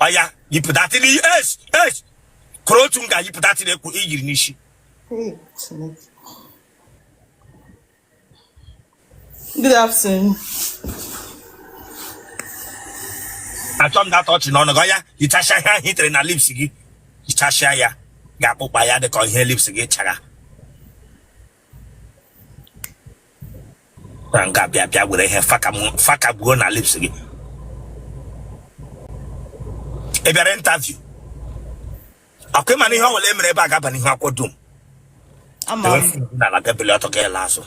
Oya, yipụ that thing. Es es kwuru otu m ga-yipụ that thing ekwu i yiri n'isi. Hey, Chineke. Good afternoon. Achọ m that ọchị n'ọnụ gị. Oya, yichasịa ihe ahụ i tere na lips gị, yichasịa ya, ga-akpụkpa ya dịka ihe lips gị chara na nga. Bịa, bịa were ihe faka gbuo na lips gị. Ị bịara interview ọkwa? Ịma na ihe ọ bụla e mere ebe a ga-aba n'ihu akwụkwọ dum. Ama m. N'ala ga ebili ọtọ, ga ele azụ.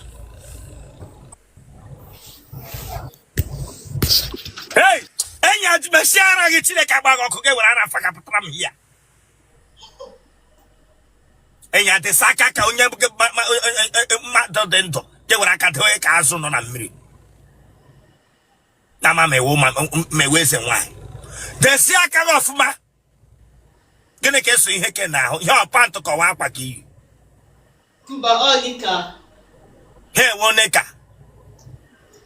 Hey, enyi, ajụmesie ara gị. Chineke agba gị ọkụ. Gị were ara faka pụtara m ya. Enyi, adịsa aka ka onye mmadụ dị ndụ. Gị were aka dowe ka azụ nọ na mmiri na ma mewe eze nwaanyị. Desi aka gị ọfụma. Gịnị ka eso ihe ke na ahụ ihe ọ pant kọwa akwa ka iyi? Mba, ọ knicker. Ha enwe one ka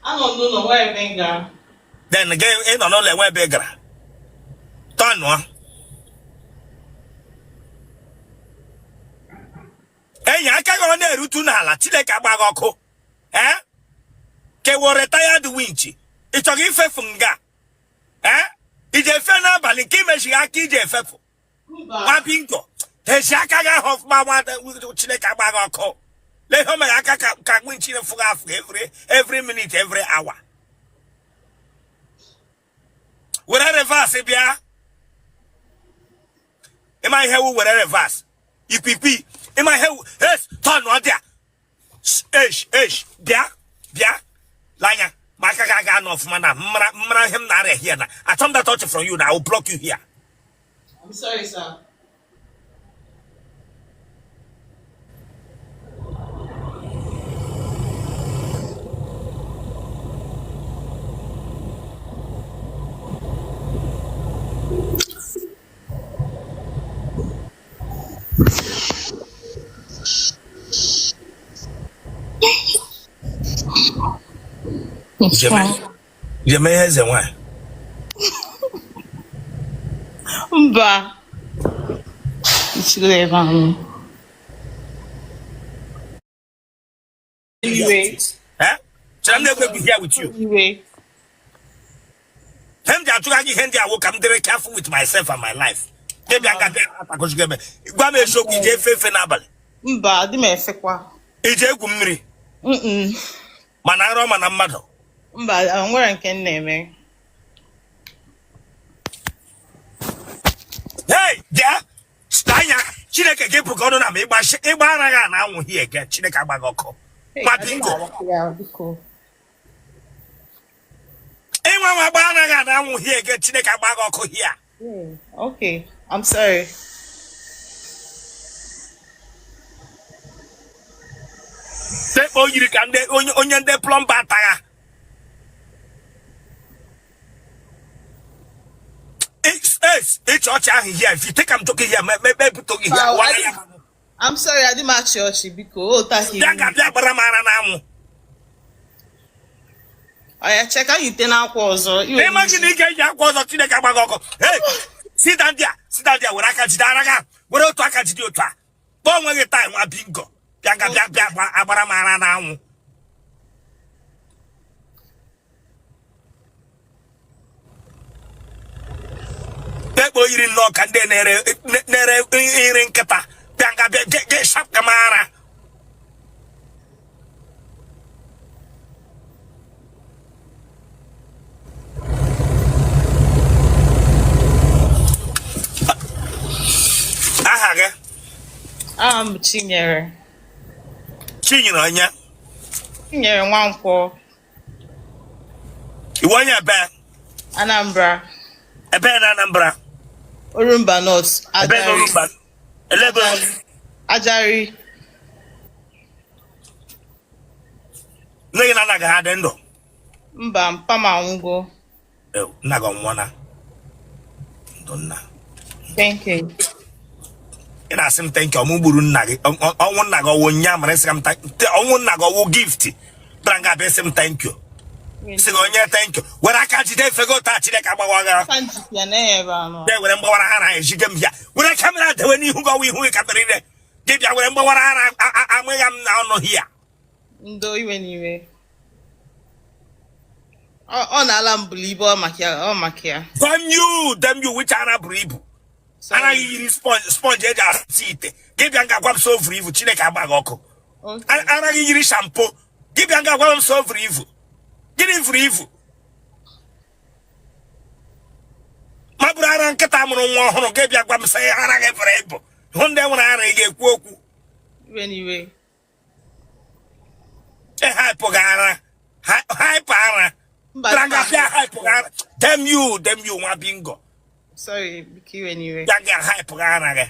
Anọ m n'ụlọ, nwere ebe m gara. Then gị ị nọ n'ụlọ enwe ebe ị gara tọnụọ. Enyi, aka gị ọ na-erutu n'ala. Chineke agba gị ọkụ. Ee, kewo retired winch. Ị chọrọ ifefu nga? Ee, iji efe n'abalị nke imechighị aka iji efefu? Mba. Nwa bingo, tezi aka gị ahụ ọfụma. Nwa, Chineke agba gị ọkụ. Lee ihe o mere aka ka winch na-efụghị afụ every minute, every hour. Were reverse bịa. Ịma ihe wu were reverse ikwikwi? Ịma ihe wu es turn ọ dị a? Esh esh, bịa, bịa lanya ma aka gị aga anọ ọfụma na mmara mmara ihe m na-arịa here na achọ m that touch from you na I will block you here. I'm sorry, sir. Jeme ihe eze nwanyị. Mba. Ichiro ebe ahụ. Iwe. Eh? Chere m na-ekwe here with you. Iwe. Ihe m ji achụga gị ihe ndị awụ ka m dịrị careful with myself and my life. Gị bịa nga bịa atakọchukwu eme. Gwa m eziokwu, ije efe efe n'abalị? Mba, adị m efekwa. Ije egwu mmiri? Mm-mm. Mana nrọ, mana mmadụ? Mba, nwere nke m na-eme. Hey, bịa anya. Chineke gị bụ ka ọnụ na ma ịgba ara gị a na-anwụghị ege. Chineke agba gị ọkụ. Hey, Nwa adị m bingo. agbapụ ya, biko. Ịnwa nwa gba ara gị a na-anwụghị ege. Chineke agba gị ọkụ hia. Yeah. Okay, I'm sorry. Sekpe o yiri ka ndị onye ndị plumber tagha. Ịchị ọchị ahụ here, if you think I'm joking here, mepụta gị here. Wow, wara ya. I'm sorry, adị m achị ọchị, biko. O taghị. Bịa ka bịa gbara m ara n'anwụ. Oya, cheka yite n'akwa ọzọ. Iwe. Ịma gị na ị ga-eji akwa ọzọ. Chineke agba gị ọkụ. Hey, sit down there, sit down there. Were aka jide ara gị, were otu aka jide otu a, kpọọ onwe gị taa. Nwa bingo, bịa nga bịa bịa agbara m ara n'anwụ. Ekpe o yiri nnọọ ka ndị na-ere nri nkịta. Bịa nga bịa ge shapka m ara. Aha gị? Aha m bụ Chinyere. Chinyere onye? Chinyere Nwankwọ. Ị wụ onye ebe? Anambra. Ebe na Anambra? Orumba North. Ebe na Ajari. Orumba elebe? Ajari. Nne gị na nna gị ha dị ndụ? Mba, mpa m anwụgo. Nna gị ọnwụọna? Ndụ nna. Thank you. Ị na-asị m thank you? Ọmụ gburu nna gị. Ọnwụ nna gị ọwụ nya mara? Ịsị m ọnwụ nna gị ọwụ gift bịara nga abịa ịsị m thank you? Sị gị onye thank you, were aka jide efe gị ụta. Chineke agbawa gị. Aka njikwa ya na ebe anọ. Bịa were mgbawara ara ejide m bịa were camera dewe n'ihu gị, ọwa ihu gị ka mere ire gị. Bịa were mgbawara ara amụghị m na ọnụ hia. Ndo, iwe n'iwe. Ọ na-ala m buru ibu, ọ maka ya, ọ maka ya. Damn you, damn you, which ara buru ibu? Sorry. Anaghị yiri sponge, sponge eji asa ite. Gị bịa nga gwa m so vuru ibu. Chineke agba gị ọkụ. Okay. Anaghị yiri shampoo. Gị bịa nga gwa m so vuru ibu. Gịnị vuru ibu? Ma bụrụ ara nkịta mụrụ nwa ọhụrụ. Gị bịa gwa m sị ara gị buru ibu. Hụ ndị nwere ara, ị ga-ekwu okwu. Iwe n'iwe. Ịhaịpụ gị ara, haịpụ ara. Mba. Bịara nga bịa haịpụ gị ara. Damn you, damn you, nwa bingo. Sorry, biko, iwe n'iwe. Bịa nga haịpụ gị ara gị.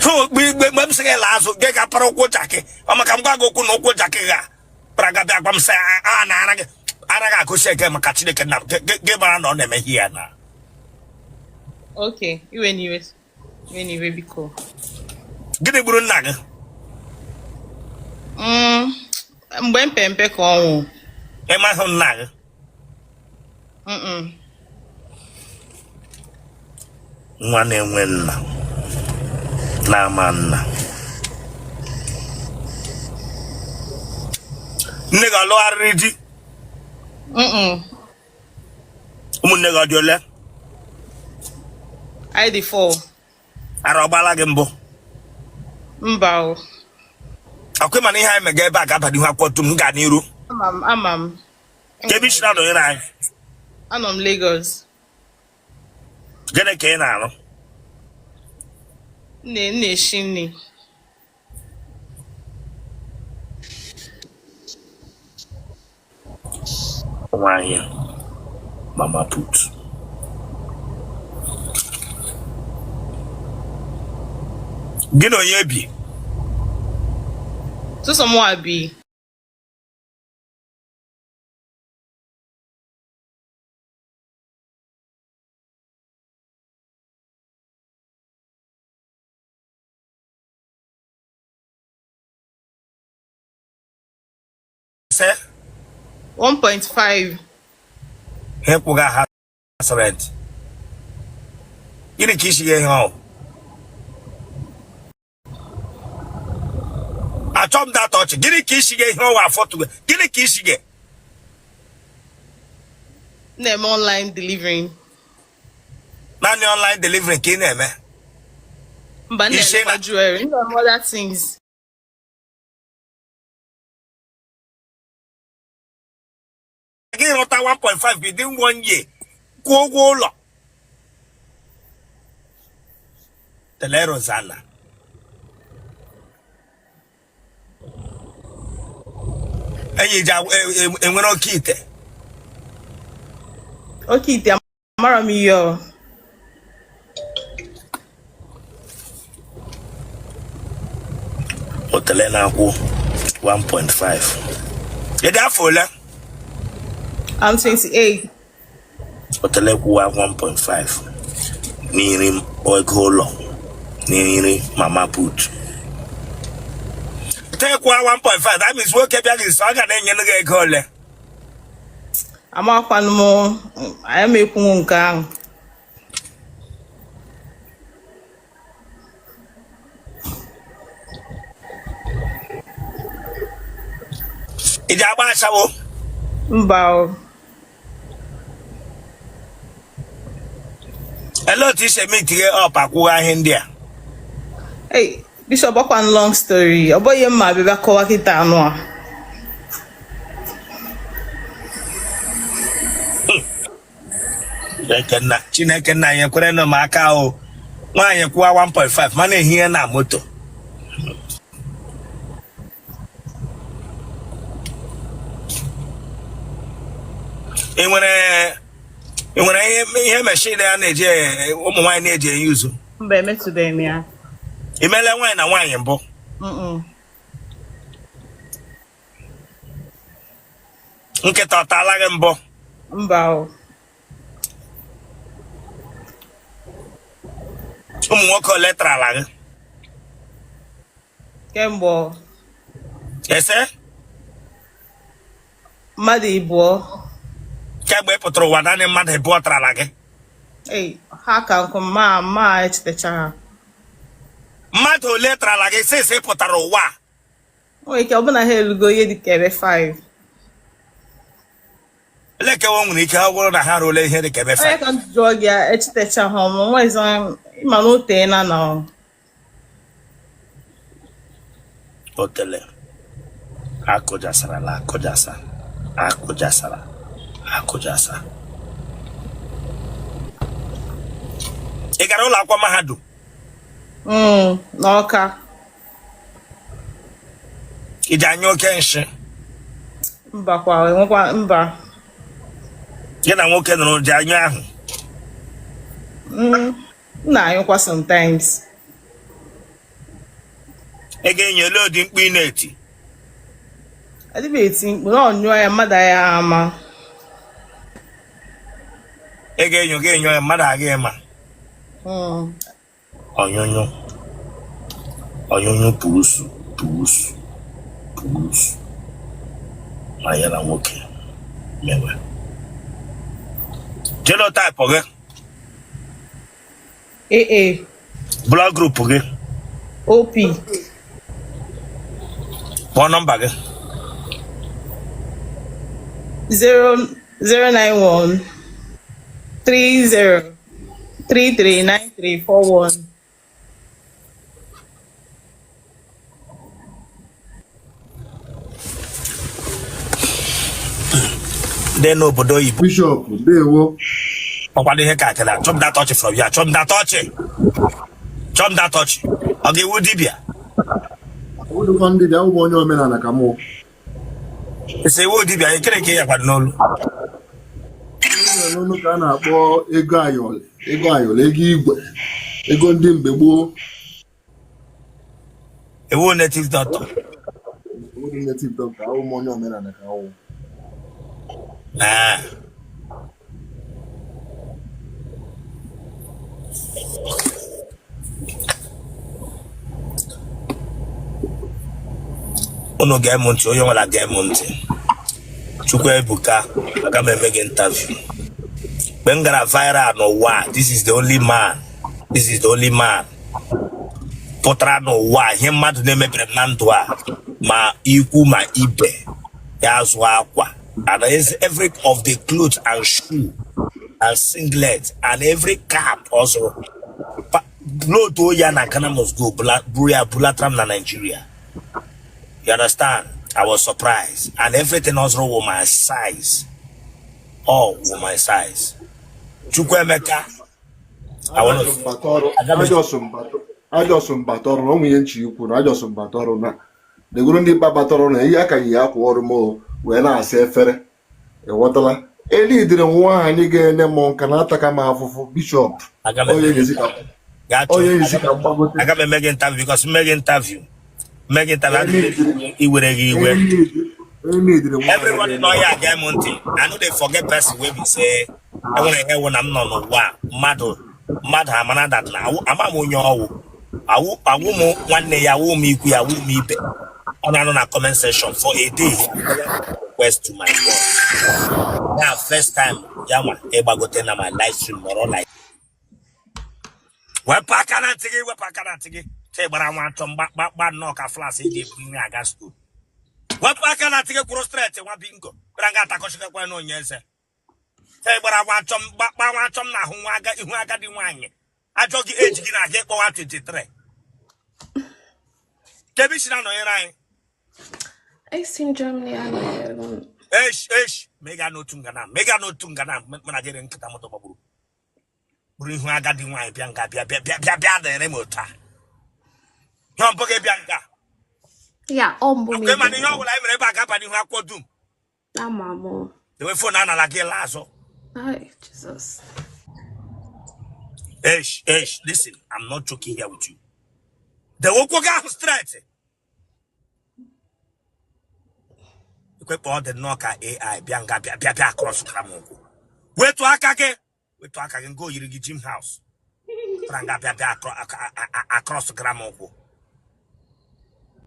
So mgbe m sị gị laa azụ, gị ga-apara ụkwụ jakị. Ọ maka m gwa gị okwu na ụkwụ jakị ga kpara ga bịa gwa m sị a na ara gị, ara gị agụsi eke. Maka Chineke na gị mara na ọ na-eme ihe ya na Okay, iwe n'iwe. Iwe n'iwe, biko. Gịnị gburu nna gị? Mgbe m pe mpe ka ọ nwụ. Ị mahụ nna gị? Mm-mm. Nwa na-enwe nna na-ama nna. Nne gị ọlụgharịrị di? Mm-mm. Ụmụnne gị ọ dị ole? Anyị dị four. Ara ọgbala gị mbụ? Mba o. Ọkwa mana ihe anyị mega ebe a ga-aba n'ihu akwụkwọ tum m gaa n'iru. Ama m, ama m. Ka ebe isi na-anọnyere anyị? Anọ m Lagos. Gịnị ka ị na-arụ? M na-eshi nri. Nwaanyị mama put. Gị na onye bi? Sọsọ mụwa bi. Se 1.5. Ha kwụga ha rent. Gịnị ka isi ya ihe ọ achọ m data ọchị? Gịnị ka isi ga ihe ọwa afọtụ? Gịnị ka isi ga? M na-eme online delivering. Naanị online delivery ka ị na-eme? Mba, m Isi na-elekwa jewelry. M na-eme other things. Gị rụta 1.5 within one year, kwụọ ụgwọ ụlọ. Tele Rosanna, enyi ji enwere oke ite. Oke ite, amara m ihe ọ. Otele na-akwụ 1.5. Ịdị afọ ole? I'm 28. Otele kwụwa 1.5 n'iri ego ụlọ n'iri mama put tekwuwa 1.5, that means nwoke bịa gị nso, ọ ga na-enye gị ego ole? Amakwanụ m, anyị m ekwunwu nke ahụ. Ị ji agba ashawo? Mba o. Ele otu isi eme itinye ọp akwụghị ihe ndị a? Hey, Bishop, ọkwa long story. Ọ bụghị mma abịa kọwa kịta anụ a. Chineke nna, Chineke nna anyị, ekwere nụ m aka o. Nwaanyị kwụwa 1.5 mana ehihie na moto. Ị nwere ihe machine a na-eji ụmụ nwaanyị na-eji enye uzu? Mba, emetụbeghị m ya. Ị meela nwaanyị na nwaanyị mbụ? Mm-mm. Nkịta ọ taala gị mbụ? Mba o. Ụmụ nwoke ole tarala gị? Kemgbe Ese? Mmadụ ịbụọ. Kemgbe ị pụtara ụwa, naanị mmadụ ịbụọ tarala gị? Ei, ha ka nkụ ma ma echetachara. Mmadụ ole tarala gị since ị pụtara ụwa? O nwere ike ọ bụ na ha elugo ihe dị ka ebe 5. Elekewe nwere ike ọ bụrụ na ha ruola ihe dị ka ebe Onye 5. ka m jụọ gị ya, echetacha ha ọmụ nwezi ịma na o teena na Otele akụjasarala akụjasa akụjasara akụjasa. Ị gara ụlọ akwụkwọ mahadum? N'Ọka. Ị ji anya oke nshi? Mba kwa, enwekwa mba. Gị na nwoke nọrọ ji anyụ ahụ? M na-anyụkwa sometimes. Ị ga-enye ole ụdị mkpu ị na-eti? Adịghị eti mkpu na ọ nyụọ ya mmadụ ya ama. Ị ga-enyo ga-enyo ya mmadụ agaghị ịma. Ọnyụnyụ ọnyụnyụ purusu purusu purusu ma ya na nwoke mewe. Genotype gị? AA. Blood group gị? OP. Kpọọ nọmba gị. 0 0 91 30 33 93 41. Ndị n'obodo oyibo. Bishop, ndewo. Ọkwado ihe ka akịla. Achọ m that touch from you. Achọ m that touch. Chọọ m that touch. Ọ ga-ewu dibịa? Ụdịkwa ndị dị awụbụ onye omenala ka mụ. Esi ewu dibịa ekere ka ya kwado n'olu. Nwere n'olu ka a na-akpọ ego ayọlị, ego ayọlị, ego igwe, ego ndị mgbe gboo. Ewu native doctor? Ụdị native doctor, awụ m onye omenala ka awụ. Ah. Unu gee m ntị, onye nwere gee m ntị. Chukwuebuka, aga m eme gị interview. Mgbe m gara viral n'ụwa, this is the only man, this is the only man pụtara n'ụwa ihe mmadụ na-emebere m na ndụ a, ma ikwu ma ibe ya zụọ akwa and every of the clothes and shoe and singlet and every cap ọ zụrụ load ya na Ghana must go buru ya bulatara m na Nigeria. You understand? I was surprised. And everything also was my size. All were my size. Chukwuemeka, I want to Ajọsụ mbata ọrụ na ọ nwunye nchi ikwu na ajọsụ mbata ọrụ na degoro ndị mkpa batara ọrụ na ihe aka yi akwa ọrụ m wee na-asa efere. Ịghọtala? Elidiri nwaanyị ga-enye m nka na-ataka m afụfụ, Bishop. Onye ezi ka mgbagote. Aga m eme gị interview because mme gị interview mme gị interview iwere gị iwe. Everybody nọ ya gee m ntị. I no dey forget person wey be say enwere ihe wụ na m nọ n'ụwa mmadụ mmadụ amara that na ama m onye ọwụ awụ awụ m nwanne ya, awụ m ikwu ya, awụ m ibe. Ọ na-anọ na comment section for a day, request to my God. Now first time ya nwa ịgbagote na my live stream nọrọ like wepụ aka na ntị gị, wepụ aka na ntị gị chee gbara nwa achọ mgbakpakpa nnọọ ka flas eji ebu nri aga school. Wepụ aka na ntị gị, kwụrụ straight nwa bingo bịara nga atakọchikekwa na onye eze chee gbara nwa achọ mgbakpa nwa achọ m na ahụ nwa aga ihu agadi nwaanyị ajọ gị eji gị na-aga ịkpọwa 23 kebe isi na-anọnyere anyị. Esi m Germany anọnyere m. Esh esh, mega n'otu ngana, mega n'otu ngana mana gịrị nkịta moto gbagburu bụrụ ihu agadi nwaanyị bịa nga bịa bịa bịa bịa bịa dịrị m otu a ihe ọ bụghị bịa nga. Ya, ọ mbụ m. Akwa ịma na ihe ọ bụla anyị mere ebe a ga-aba n'ihu akwụkwọ dum. Ama m. Dewe phone anala gị laa azụ. Ai, Jesus. Esh esh, listen, I'm not joking here with you. Dewe ụkwụ gị ahụ straight. Ekwekpa ọ dị nnọọ ka AI bịa nga bịa bịa bịa cross kara m ụkwụ. Wetu aka gị, wetu aka gị nga o yiri gị gym house tara nga bịa bịa across kara m ụkwụ.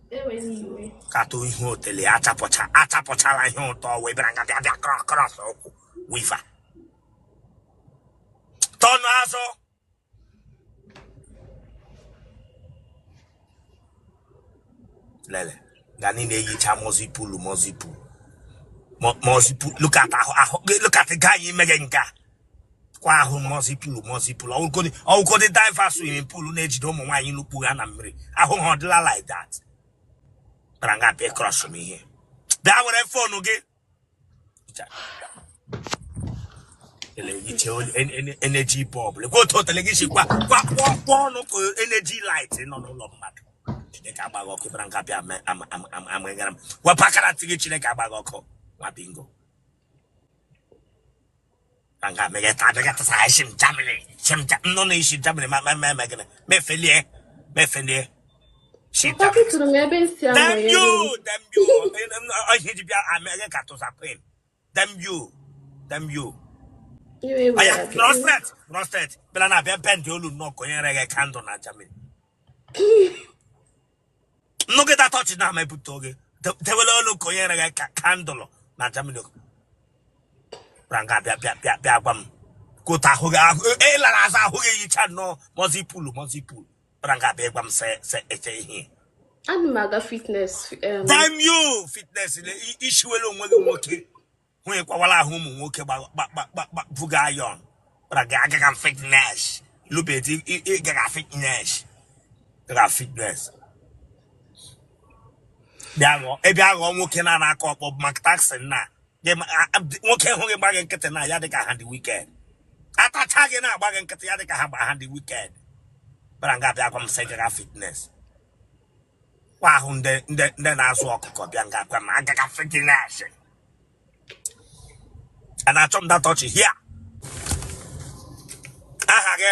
Ewela iwe. Katụ ihe otele achapụcha achapụchala ihe ụtọ wee bịara nga bịa bịa cross ụkwụ wiva tọnụ azụ lele ga niile eyicha mozipulu mozipu mozipu look at ahụ ahụ look at guy ime gị nke a kwa ahụ mozipulu mozipulu ọwụgodi diver swimming pool na-ejide ụmụ nwaanyị lukpu ha na mmiri ahụ ha ọ dịla like that bara nga bịa cross m ihe bịa were phone gị ele energy bulb lekwa otu otele gị si kwa kwa kwa ọnụ ka energy light nọ n'ụlọ mmadụ. Chineke agbaghị ọkụ bara nga bịa amegara m wepụ akara ntị gị. Chineke agbaghị ọkụ nwa bingo nga mege ta bega ta sa shim Germany shim no no isi Germany ma ma ma ma gịnị mefelie mefelie shi Papa Germany. tụrụ m ebe m si Damn anọnyere you m. damn you ihe ji bịa amege ka tụsa queen damn you damn you. Iwe Aya were gị. nọrọ straight nọrọ straight bịara na abịa bend olu nnọọ konyere gị kandụl na Germany nnukwu tọchị na ama ebute oge dewere olu konyere gị kandụl na Germany bịara bịa bịa bịa bịa gwa m kota ahụ gị ahụ ịlara azụ ahụ gị eyicha nnọọ mozipulu mozipulu bịara nga bịa gwa m se se eche ihe. Ana m aga fitness. Damn you fitness ishiwere onwe gị nwoke hụ ịkwawara ahụ ụmụ nwoke buga ayon bịara gị agaga m fitness lubeti ịgaga fitness gaga fitness bịa ghọọ ebe aghọọ nwoke na-ana aka ọkpọ maka taxi na nwoke hụ gị gba gị nkịtị na ya dịka ha dị wicked atacha gị na-agba gị nkịtị ya dịka ha gba ha dị wicked bịara nga bịa gwa m sị gaga fitness kwa ahụ ndị ndị ndị na-azụ ọkụkọ bịa nga gwa m agaga fitness a na-achọ m data ọchị hia aha gị.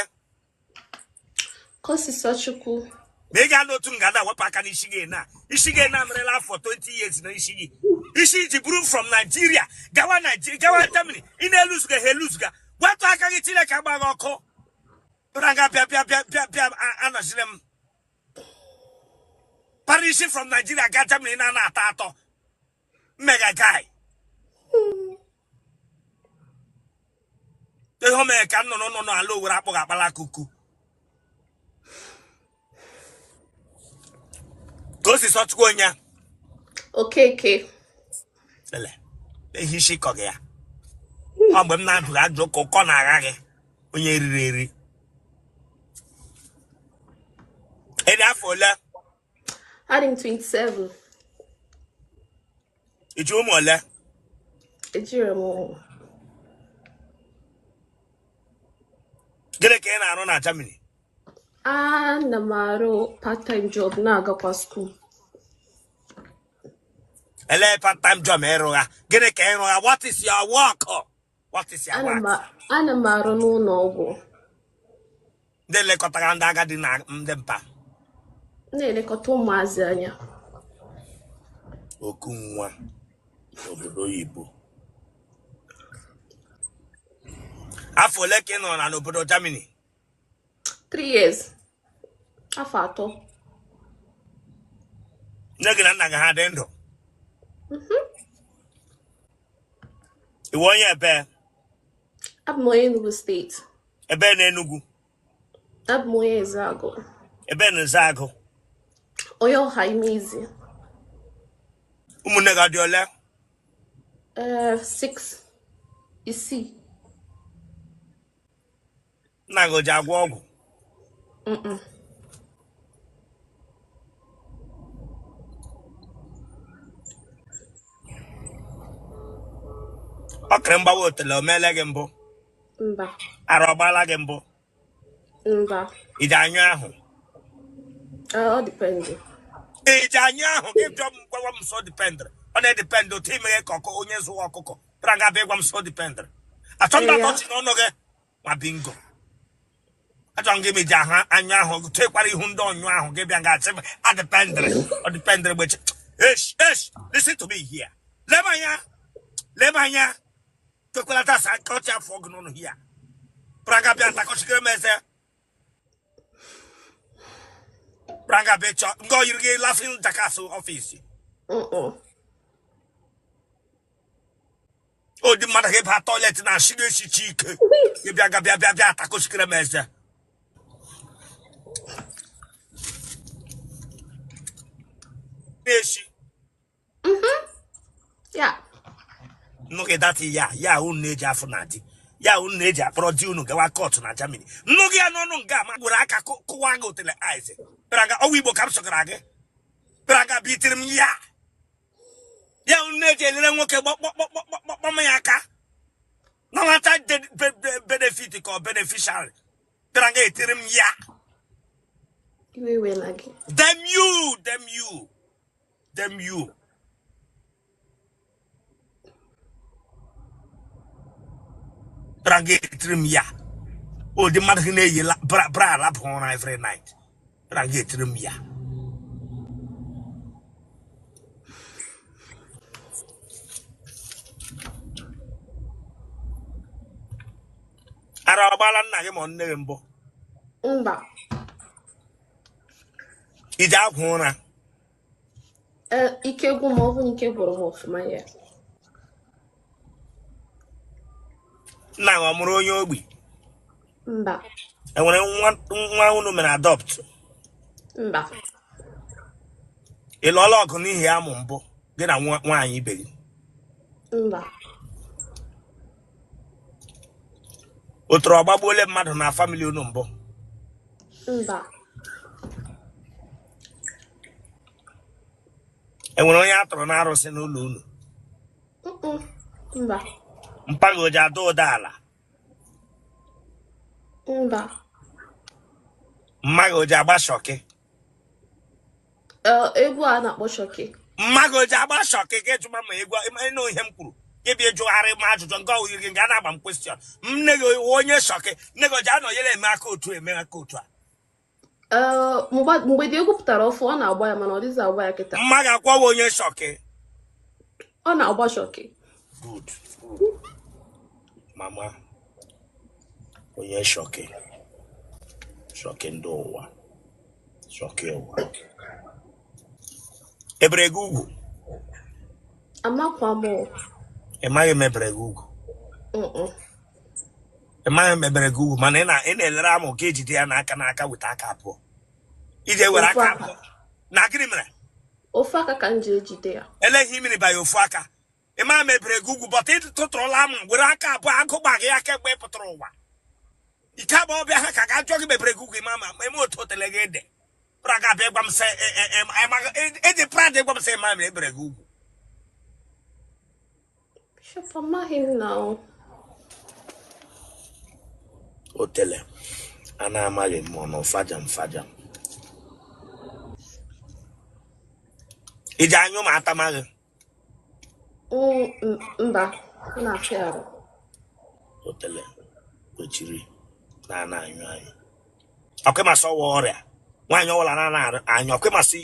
Kosisochukwu. Ma ị gaa n'otu ngada wepụ aka n'isi gị na isi gị na merela afọ 20 years na isi gị isi ji buru from Nigeria gawa Nigeria gawa Germany ị na-eluzuga ha eluzuga wetụ aka gị Chineke agbaghị ọkụ bịara nga bịa bịa bịa bịa bịa anọchiri m Paris from Nigeria gaa Germany na na-atọ atọ mmega guy ihe o mere ka nnụnụ nọ n'ala Owere akpọghị akpala kuku ka o si sọchukwu onye Okeke. Ele ihe isi kọ gị ya ọ mgbe m na-adụ gị ajụ ka ụkọ na-agha gị onye riri eri ịdị afọ ole? Adị m 27. Iji ụmụ ole? Ejiri m ụmụ. Gịnị ka ị na-arụ na Germany? Ana m arụ part-time job na-agakwa school. Ele part-time job ịrụgha gịnị ka ịrụgha? What is your work? What is your Ana m work? Ana m arụ n'ụlọ ọgwụ. Ndị lekọtara ndị agadi na ndị mpa? Na-elekọta ụmụazị anya. Oku nwa obodo oyibo afọ ole ka ị nọrọ na n'obodo Germany? 3 years. Afọ 3. Nne gị na nna gị ha dị ndụ? Iwe onye ebe? Abụ m onye Enugu steeti. Ebe na Enugu? Abụ m onye Ezeagụ. Ebe na Ezeagụ? Onye ọha ime izi. Ụmụnne gị ọ dị ole? 6. 6. Nna gị o ji agwọ ọgwụ? Ọ kere mgbawa otele o meele gị mbụ? Mba. Ara ọ gbaala gị mbụ? Mba. Iji anyụ ahụ? Ọ depend. Iji anyụ ahụ gị jụọ m gwawa m so dependịrị ọ na-edependị otu imeghe ka ọkụ onye zụwa ọkụkọ bịara nga bịa ịgwa m so dependịrị achọ m Ya. ọchị n'ọnụ gị nwa bingo achọ m gị meji ahụ anyụ ahụ tekwara ihu ndị ọnyụ ahụ gị bịa nga achị m adependịrị ọ dependịrị gbechi esh esh listen to me here leba anya leba anya kwekwala tasa aka ọchị afọ gị n'ọnụ here bịara nga bịa ntakọchikere m eze. Branga bechọ nga ọ yiri gị laughing jackass office. Mm-mm. Ụdị mmadụ gị ba toilet na ashị ga-esichi ike gị bịa ga bịa bịa bịa atakosikere m eze. Na-eshi. Ya. Nnụ gị dati ya ya unu na-eji afụ na di ya unu na-eji akpọrọ di unu gawa court na Germany. Nnụ gị ya n'ọnụ nga ma were aka kụwa gị otele ice bịara nga ọwa Igbo ka m sọgara gị bịara nga bitiri m ya ya unu na-eji elere nwoke gbọkpọkpọkpọkpọm ya aka na nwata benefit ka ọ beneficiary bịara nga etiri m ya. Iwe wela gị. Damn you, damn you, damn you. Bịara nga etiri m ya. Ụdị mmadụ gị na-eyi bra bra alapụ ụra every night. Bịara nga etiri m ya. Ara ọ gbaala nna gị ma ọ nne gị mbụ? Mba. Iji agwụ ụra? Ee, ike gwụ m, ọ bụ ike gwụrụ m ọfụma ya. Nna gị ọ mụrụ onye ogbi? Mba. Enwere nwa nwa unu mere adopt? Mba. Ị lụọla ọgụ n'ihi amụ mbụ gị na nwaanyị ibe gị? Mba. Otoro ọgbagbuole mmadụ na family unu mbụ? Mba. Enwere onye a tọrọ n'arụsị n'ụlọ unu? Mba. Mpa gị o ji ada ụda ala? Mba. Mma gị o ji agba shọkị? Egwu a na-akpọ shọkị. Mma gị o ji agba shọkị ka ịjụma ma egwu ịnụ ihe m kwuru gị bịa jụgharị m ajụjụ nke ọwụ gị nga na-agba m question. Nne gị onye shọkị, nne gị o ji anọ yere eme aka otu eme aka otu a? Mgbe dị egwu pụtara ọfụ ọ na-agba ya, mana ọ dịghịzi agba ya kịta. Mma gị akwawa onye shọkị? Ọ na-agba shọkị. Good. Mama onye shọkị, shọkị ndị ụwa, shọkị ụwa. Ebere gị ugwu? Amakwa m. Ị maghị m ebere gị ugwu? Ị maghị m ebere gị ugwu, mana ị na-elere amụ ka ejide ya n'aka n'aka weta aka abụọ iji were aka abụọ na gịnị mere? Ofu aka ka m ji ejide ya. Eleghị mmiri banye ofu aka. Ị maghị m ebere gị ugwu, but ị tụtụrụla amụ were aka abụọ agụgba gị ya kemgbe ị pụtara ụwa. Ike abụọ bịa ha ka ga jụọ gị mebere gị ugwu. Ịma ma eme otu otele gị dị praga abịa gwa m sị eji prada gwa m sị ma mere ebere gị ugwu. Bishop, amaghị m na otele a na-amaghị m ọnụ fajam fajam iji anyụ ma atamaghị. Mba, na-afịa arụ. Otele kwechiri na ana anyụ anyụ ọkwemasị ọwa ọrịa nwaanyị ọbụla na-ana anyụ ọkwemasị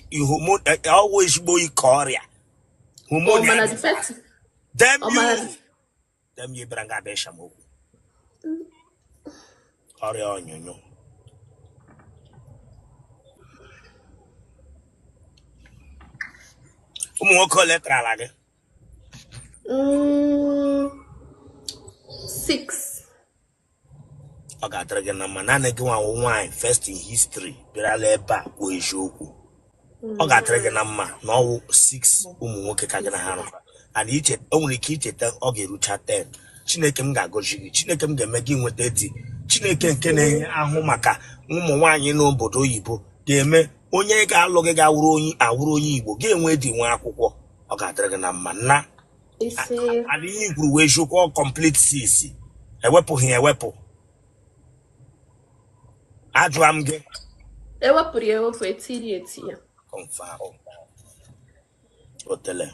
ọwụ ezigbo ike ọrịa hormone dem you dem you bịara nga abịa ịsha m okwu ọrịa ọnyụnyụ. Ụmụ nwoke ole tarala gị? 6. Ọ ga-adịrị gị na mma. Naanị gị nwa nwaanyị first in history bịarala ebe a kwuo eziokwu. Ọ ga-adịrị gị na mma na ọwụ 6 ụmụ nwoke ka gị na ha rụkọ and iche o nwere ike icheta ọ ga-erucha 10. Chineke m ga-agọzi gị, Chineke m ga-eme gị nweta di, Chineke nke na-enye ahụ maka ụmụ nwaanyị n'obodo oyibo ga-eme onye ga-alụ gị ga-awụrụ onye awụrụ onye Igbo ga-enwe di nwe akwụkwọ. Ọ ga-adịrị gị na mma nna. Ala ihe i kwuru wee eziokwu, ọ complete 6 ewepụghị ewepụ. Ajụa m gị. Ewepụrụ ya ewepụ, etiri eti ya. Confirm. Otele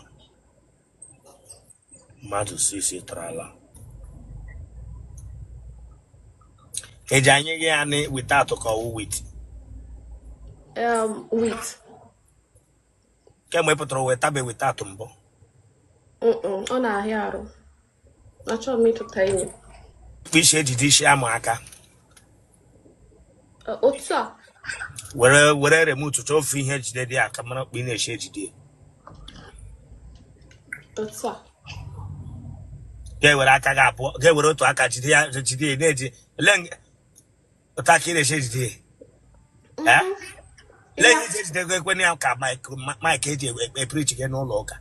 mmadụ 6 tarala eji anyị gị ya na without ka ọwụ with? With. Kemgbe ị pụtara ụwa tabe without mbụ? Ọ na-ahịa arụ, achọghị m ịtụta ime. Isi ejide isi amụ aka. Otu a. Were were remote chọọ ofu ihe jide dị aka mara mkpa ị na-eche ejide. Otu a. Ga-ewere aka gị abụọ, ga-ewere otu aka jide ya, jide ya na-eji ele otu aka ị na-eche ejide ya. Eh? Lee ihe iji ejide ego ekwe ya ka mic eji epreach gị n'ụlọ ụka.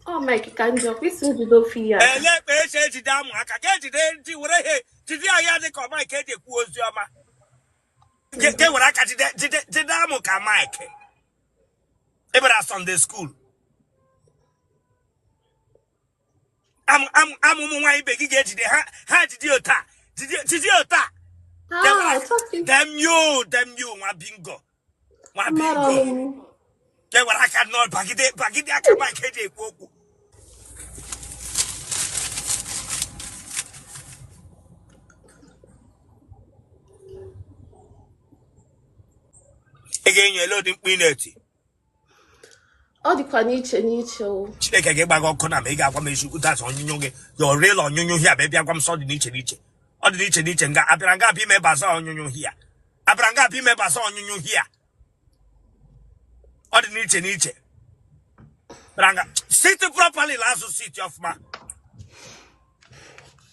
Ọ mic ka njọ kwesị njide ofu ihe aka. Ele ekpe eche ejide amụ aka ga-ejide ndị were ihe jide ya, ya dị ka mic eji ekwu ozi ọma. Ga-ewere aka jide jide jide amụ ka mic. Ị bara Sunday school. Amụ ụmụ nwaanyị ibe gị ga-ejide ha, ha jide otu a, jide jide otu a. Ah, it's Damn you, damn you, nwa bingo, nwa Mara bingo. m. Ga-ewere aka nọ bagide bagide aka mic eji ekwu okwu. Ị ga-enyo ele ụdị mkpu ị na-eti. Ọ dịkwa n'iche n'iche o. Chineke ga-ịgba gị ọkụ na ma ị ga-agwa m eziokwu. That's onyinyo gị, your real onyinyo hia bụ ebe gwa m sọ dị n'iche n'iche. Ọ dị n'iche n'iche nga abịara nga abịa ime baza onyinyo hia. Abịara nga abịa ime baza onyinyo hia. Ọ dị n'iche n'iche. Bịara nga sit properly, la azụ sit ọfụma.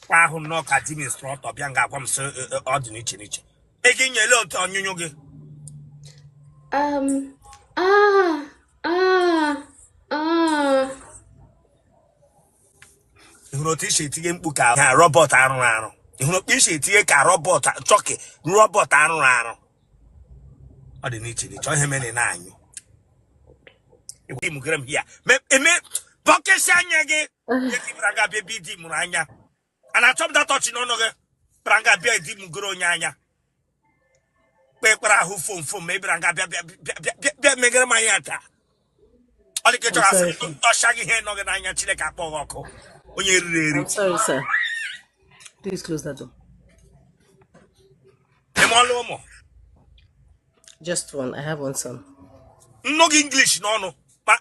Kwa ahụ nnọọ ka gym instructor bịa nga agwa m sị ọ dị n'iche n'iche. Ị ga-enyo ele otu onyinyo gị. Ah, ah, ah. Ị hụrụ otu isi etinye mkpu ka ha robot arụrụ arụ? Ị hụrụ otu isi etinye ka robot chọkị robot arụrụ arụ? Ọ dị n'iche n'iche. Ihe mere na-anyụ mugere m ya eme bọkesi anya gị bịara nga bịa ebe di mụrụ anya a na-achọ m datọchi n'ọnụ gị bịara nga bịa di mugoro onye anya kpee ekpere ahụ fom fom ma ị bịara nga bịa bịa bịa bịa bịa megere m anya taa. Ọ dị ka ị chọrọ asị tọcha gị ihe nọ gị n'anya. Chineke akpọ gị ọkụ onye riri eri. I'm sorry, sir. Please close that door. Ị mụọla ụmụ? Just one. I have one son. Nnụ gị English n'ọnụ ma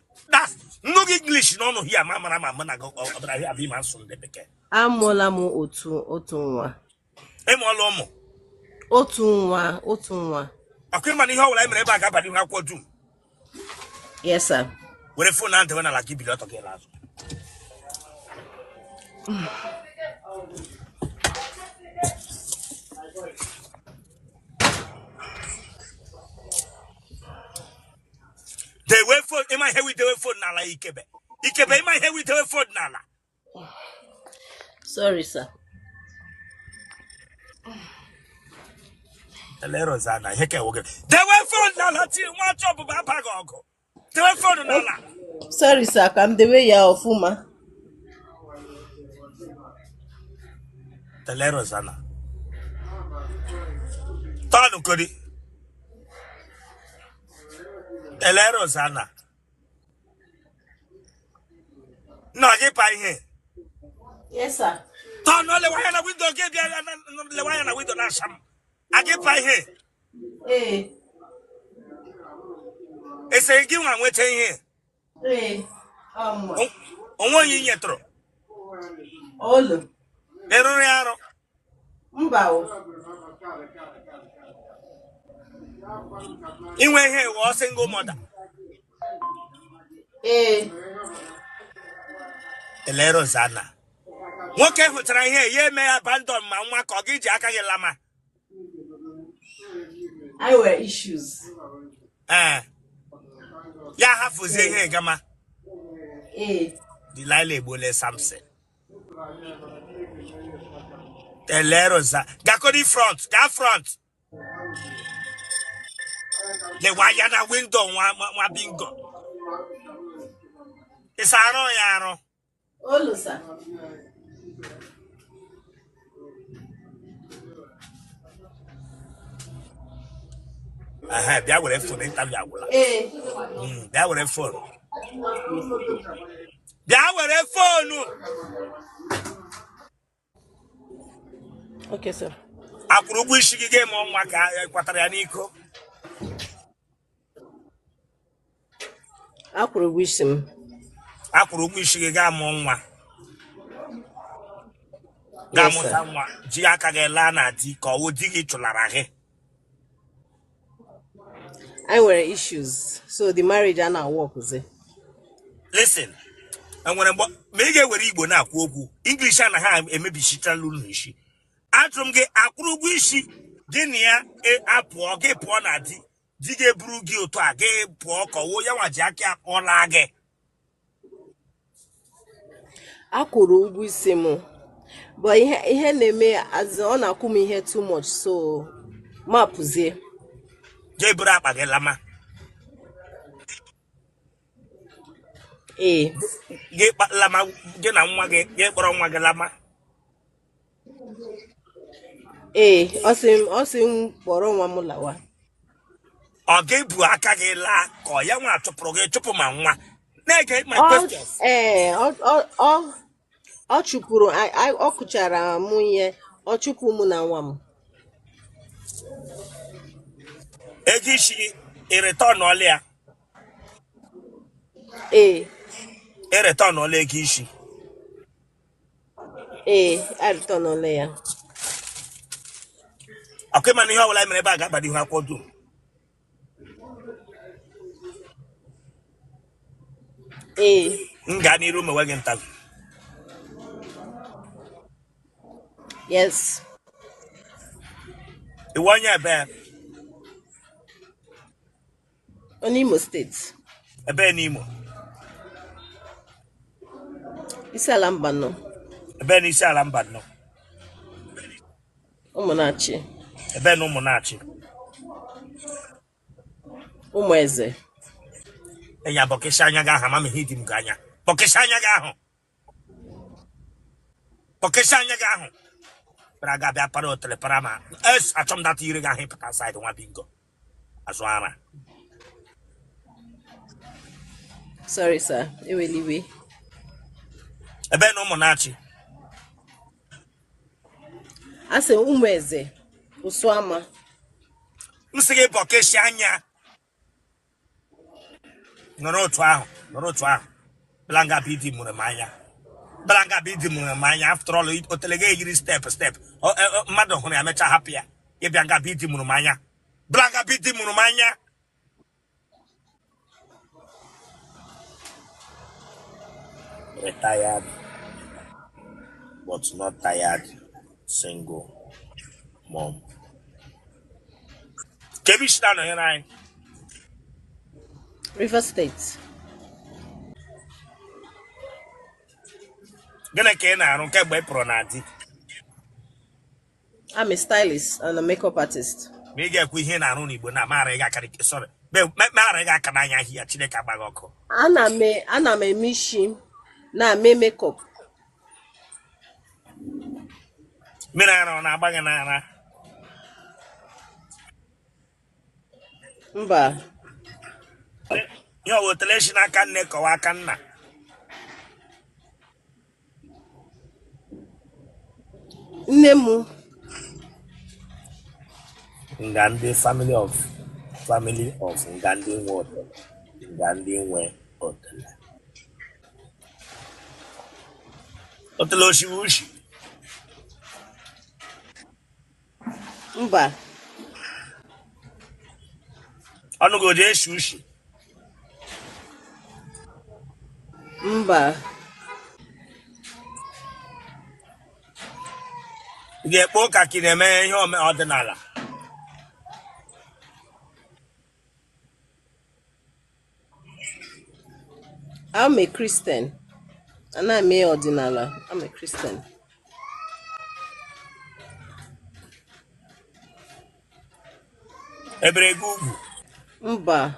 nnụ gị English n'ọnụ hia ma mara ma mụ na gị ọ bịara hia abịa ma nsụ ndị bekee. Amụọla m otu otu nwa. Ị mụọla ụmụ? Otu nwa, otu nwa. Ọkụ ịma na ihe ọ bụla anyị mere ebe a ga-aba n'ihu akwụkwọ dum. Yes, sir. Were phone ahụ dewe n'ala ka ibili ọtọ gị azụ. Dewe phone. Ịma ihe wi dewe phone n'ala ikebe ikebe. Ịma ihe wi dewe phone n'ala. Sorry, sir. Ele Rosanna, ihe ka ewoge dewe phone n'ala ti nwa achọ ọbụba abaghị ọgụ. Dewe phone n'ala. Sorry, sir. Ka m dewe ya ọfụma. Ele Rosanna, tọnụ kodi. Ele Rosanna, nna gị pa ihe. Yes, sir. Tọnụ lewe anya na window gị bịa lewe anya na window na-asa m agị pa ihe. Ee. Ese gị nwa nweta ihe? Ee. Onwe onye i nyetụrụ? Olu. Ịrụrụ ya arụ? Mba o. Inwe ihe ghọọ single mother? Ee. Ele Rosanna, nwoke hụchara ihe ya eme ya abandon ma nwa ka ọ gị ji aka gị lama? I were issues. Ee, ya hafụzie ihe gama. Ee. Delilah egbuole Samson. Ele Rosa, gakodi front, gaa front, lewa ya na window. Nwa nwa bingo, ịsa arụ ya arụ? Olu, sir. Ehe, bịa were phone, interview agwụla. Ee. Bịa were phone, bịa were phone. Okay, sir. Akwụrụ ụgwọ isi gị ga-eme nwa ka e kwatara ya n'iko? Akwụrụ ụgwọ isi m. Akwụrụ ụgwọ isi gị gaa mụọ nwa gaa Yes, sir. mụta nwa ji aka gị laa na di ka ọwụ di gị chụlara gị? Anyị nwere issues, so the marriage a na-workzi. Listen, enwere mgbe ma ị ga-ewere Igbo na-akwu okwu, English anaghị emebichetala unu isi. Ajụrụ m gị, akwụrụ ụgwọ isi gị na ya apụọ, gị pụọ na di, di ga-eburu gị otu a, gị pụọ kọwoo ya nwa ji aka ya kpọla gị. Akwụrụ ụgwọ isi m, but ihe na-eme as ọ na-akwụ m ihe too much, so ma pụzie. Jee buru akpa gị lama. Ee. Gị lama, gị na nwa gị, gị kpọrọ nwa gị lama. Ee, ọ sị m kpọrọ nwa m lawa. Ọ ga-ebu aka gị laa ka ọ ya nwa chụpụrụ gị, chụpụ ma nwa na-ege my questions. Ee, ọ chụpụrụ, ọ kụchara m ihe, ọ chụpụ mụ na nwa m. Ego isi ị returnụọla ya? Ee. Ị returnụọla ego isi? Ee, areturnụọla ya. Ọkụ ịma na ihe ọbụla mere ebe a ga-agbado ihu akwụkwọ dum. Ee. M gaa n'iru mewe gị interview? Yes. Ị wụ onye ebe? Onye Imo State. Ebe n'Imo? Isiala Mbano. Ebe n'Isiala Mbano? Ụmụnachi. Ebe na Ụmụnachi? Ụmụeze. Enya bọkịsị anya gị ahụ, ama m ihe dị m gị anya. Bọkịsị anya gị ahụ, bọkịsị anya gị ahụ bịara ga bịa para otele para ma es achọ m data ire gị ahụ ịpụta side nwa bingo azụ ara. Sorry sir, ewela iwe. Ebe na Ụmụnachi? A sị Ụmụeze, Ụsụama. M sị gị bọkịsị anya, nọrọ otu ahụ, nọrọ otu ahụ. Blanga bụ idi mụrụ m anya, blanga bụ idi mụrụ m anya. After all, otele gị eyiri step step, mmadụ hụrụ ya mechaa hapụ ya. Ịbịa nga bụ idi mụrụ m anya, blanga bụ idi mụrụ m anya. Retired but not tired single mom. Kebe isi na-anọnyere anyị? Rivers State. Gịnị ka ị na-arụ kemgbe ị pụrụ na di? I'm a stylist and a makeup artist. Ma ị ga-ekwu ihe ị na-arụ n'Igbo na mara ị ga-akarị, sorry, mara ị ga-aka n'anya ahịa Chineke agbaghị ọkụ. Ana m eme isi na-eme makeup. Mmiri ara ọ na-agba gị n'ara? Mba. Ihe ọ wetara esi n'aka nne kọwa aka nna? Nne m. Nga ndị family of nga ndị nwe otele, nga ndị nwe otele, otele oshiwe ushi? Mba. Ọnụ gị o ji eshi ushi? Mba. Ị ga-ekpe ụka ka ị na-eme ihe ọdịnala? I'm a Christian. Ana eme ọdịnala. I'm a Christian. Ebere gị ugwu? Mba.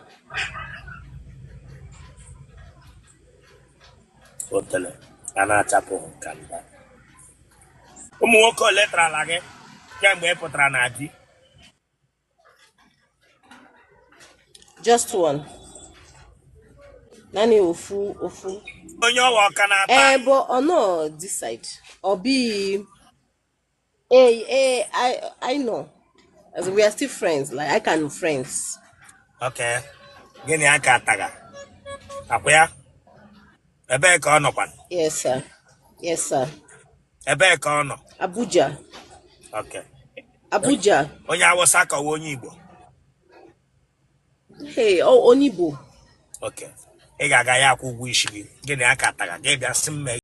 Otele a na-achapụghị ka nda. Ụmụ nwoke ole tarala gị kemgbe ị pụtara na di? Just one. Naanị ofu ofu. Onye ọwa ọka na-ata? Ee, but ọ nọ this side. Ọ bi ee ee I know. As in, we are still friends. Like I can friends. Okay, gịnị aka ataga akwa ya? Ebee ka ọ nọkwa? Yes, sir. Yes, sir. Ebee ka ọ nọ? Abuja. Okay. Abuja. Onye Awụsa ka ọ wụ onye Igbo? Hey, ọ onye Igbo. Okay, ị ga-aga ya akwụ ụgwọ isi gị, gị na ya ka taga gị bịa sị m mee.